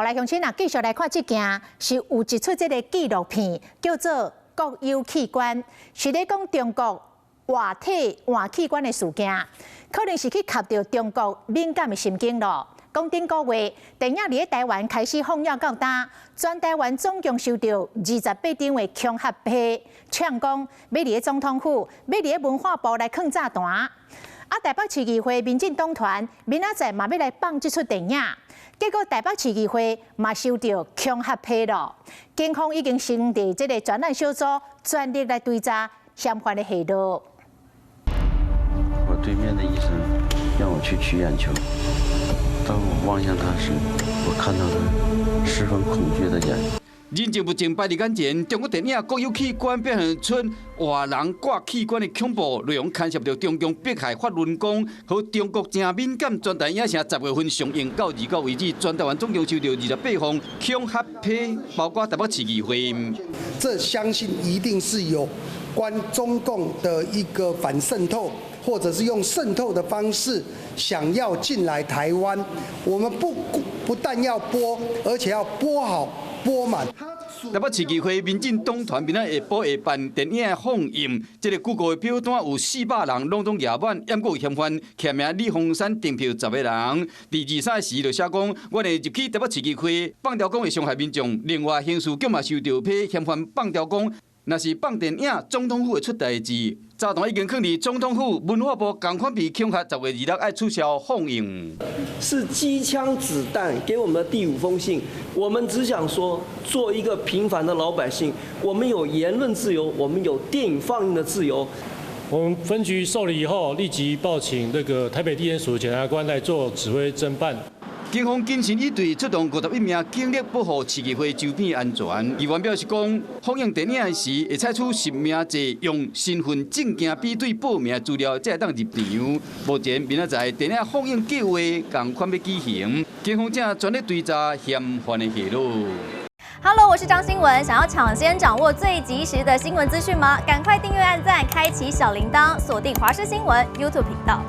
來鄉親啊，繼續來看這件，是有一齣這个紀錄片，叫做《國有器官》，是咧講中國活體換器官的事件，可能是去磕著中國敏感的神經囉。講頂個月，電影佇咧台灣開始放映到今，全台灣總共收到28張的恐嚇批，嗆講欲佇咧總統府，欲佇咧文化部來囥炸彈。啊，台北市議會民進黨團明仔載嘛欲來放這齣電影，結果台北市議會嘛收到恐嚇批囉。警方已經成立這个專案小組，全力來追查嫌犯的下落。我對面的醫生讓我去取眼球，當我望向他時，我看到他十分恐懼的眼。人證物證擺佇眼前，中國電影《國有器官》表現出活人割器官的恐怖內容，牽涉著中共迫害法輪功和中國誠敏感。全台影城10月份上映到二九為止，全台灣總共收到28封恐嚇批，包括台北市議會。這相信一定是有關中共的一個反滲透，或者是用滲透的方式想要進來台灣。我們不但要播，而且要播好播滿。台北市議會民進黨團明仔下晡會辦電影放映，這个 Google 的表單有400人攏總額滿，毋過有嫌犯簽名李鳳山訂票10個人。佇23時就寫講，阮會入去台北市議會放調講會傷害民眾。另外刑事局嘛收著批嫌犯放調講，若是放電影，總統府會出代誌。炸彈已經囥佇總統府、文化部仝款被恐嚇，10月26愛取消放映。是機槍子彈給我們的第五封信，我們只想說，做一個平凡的老百姓，我們有言論自由，我們有電影放映的自由。我們分局受理以後，立即報請那個台北地檢署檢察官來做指揮偵辦。警方謹慎以對，出動51名警力保護市議會周邊安全。議員表示講，放映電影時會採取實名制，用身份證件比對報名資料，才會當入場。目前明仔載電影放映計劃仝款欲舉行，警方正全力追查嫌犯的下落。 Hello，我是張新聞，想要搶先掌握最及時的新聞資訊嗎？趕快訂閱、按讚、開啟小鈴鐺，鎖定華視新聞 YouTube 頻道。